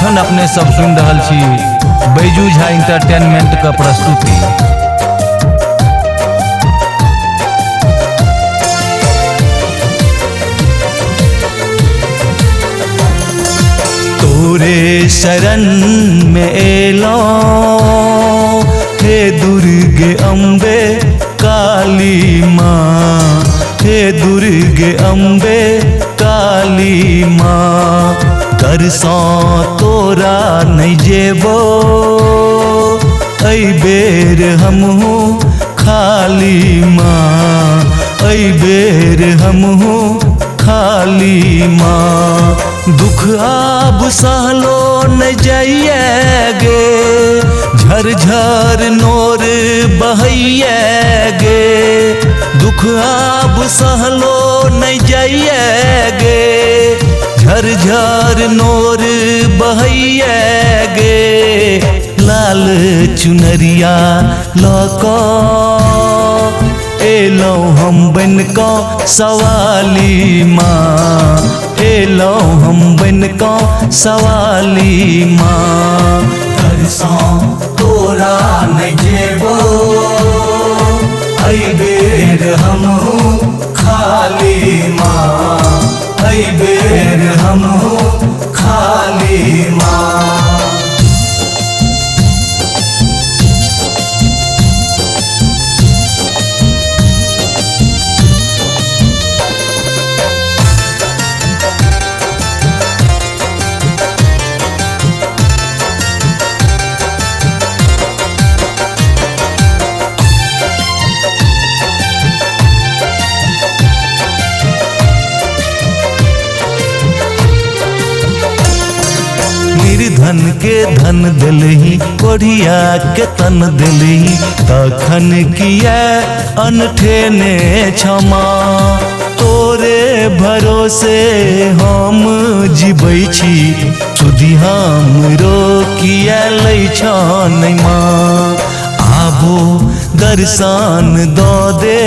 एखन अपने सब सुनि रहल छी बैजू झा इंटरटेनमेंट के प्रस्तुति। तोरे शरण में एलौं हे दुर्गे अम्बे काली माँ, हे दुर्गे अम्बे काली माँ। तरसों तोरा नहीं जेबो ऐ बेर हमहूँ खाली माँ, ऐ बेर हमहूँ खाली माँ। दुख आब सहलो न जाइए गे, झरझर नोर बहैये गे। दुख आब सहलो न जाइए गे, झरझर नोर बहैये गे। लाल चुनरिया लऽ कऽ एलौं हम बनि कऽ सवाली माँ, एलौं हम बनि कऽ सवाली माँ। तरसों तोरा नहीं जेबो ऐ बेर हमहूँ खाली माँ, ऐ बेर हमहूँ खाली माँ। निर्धन के धन दिलही, कोढ़िया के तन दिलही, तखन किया अनठेने क्षमा। तोरे भरोसे हम जीबै छी, सुधि हमरो किया लै छह नै माँ। आबो दर्शन दऽ दे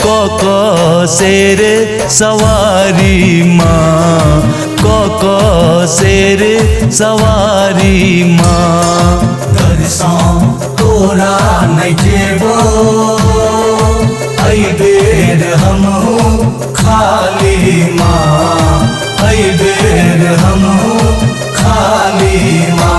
कऽ कऽ शेर सवारी माँ, कऽ कऽ शेर सवारी माँ। तरसों तोरा नहीं जेबो ऐ बेर हमहूँ खाली माँ, ऐ बेर हमहूँ खाली माँ।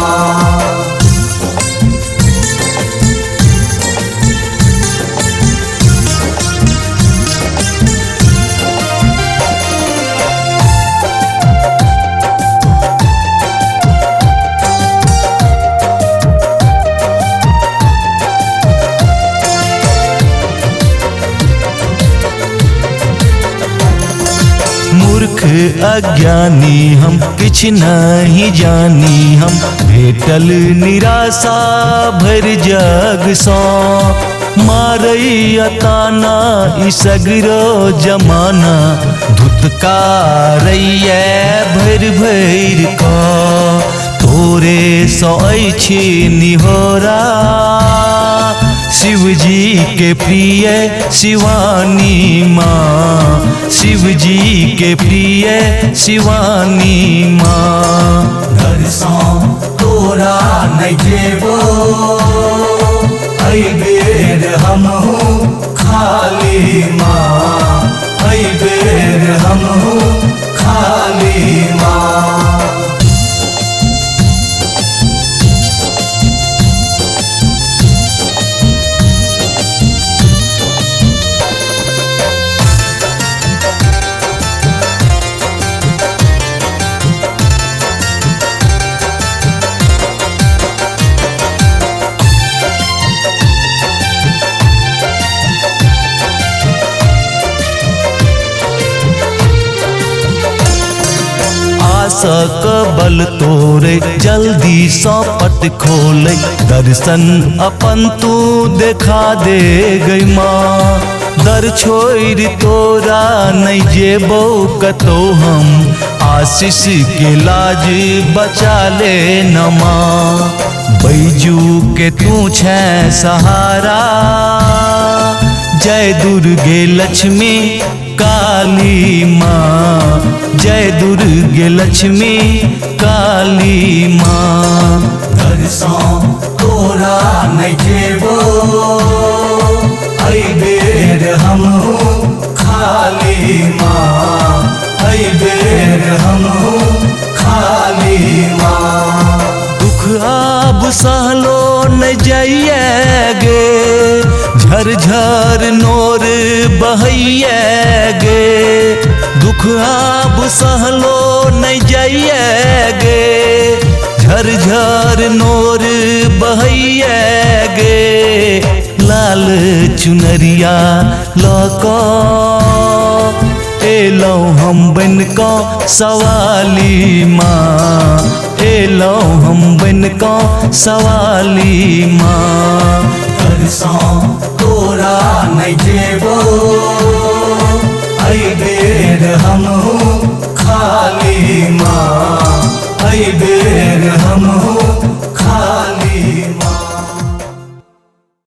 मूर्ख अज्ञानी हम किछ नहीं जानी हम, भेटल निराशा भरि जग सँ। मारैया ताना ई सगरो जमाना, धुतकारैया भरि भरि कऽ। तोरे सँ अछि निहोरा शिवजी के प्रिय शिवानी माँ, शिवजी के प्रिय शिवानी माँ। तरसों तोरा नहीं जेबो ऐ बेर हमहूँ खाली माँ, ऐ बेर हमहूँ खाली माँ। आशक बल तोरे जल्दी सँ पट खोले, दर्शन अपन तू देखा दे गई माँ। दर छोड़ि तोरा नहीं जेबो कतौ हम, आशीष के लाज बचा ले न माँ। बैजू के तू छै सहारा, जय दुर्गे लक्ष्मी काली माँ, जय दुर्गे लक्ष्मी काली माँ। दरसँ तोरा नहि जेबो एहि बेर हमहूँ खाली माँ, एहि बेर हमहूँ खाली माँ। दुख आब सहलो न जाइए गे, झरझर नोर बहैये गे। दुख आब सहलो न जाइए गे, झरझर नोर बहैये गे। लाल चुनरिया लऽ कऽ एलहुँ हम बनि कऽ सवाली माँ, एलहुँ हम बनि कऽ सवाली माँ। दरसँ तोरा नहि जेबो एहि बेर हमहूँ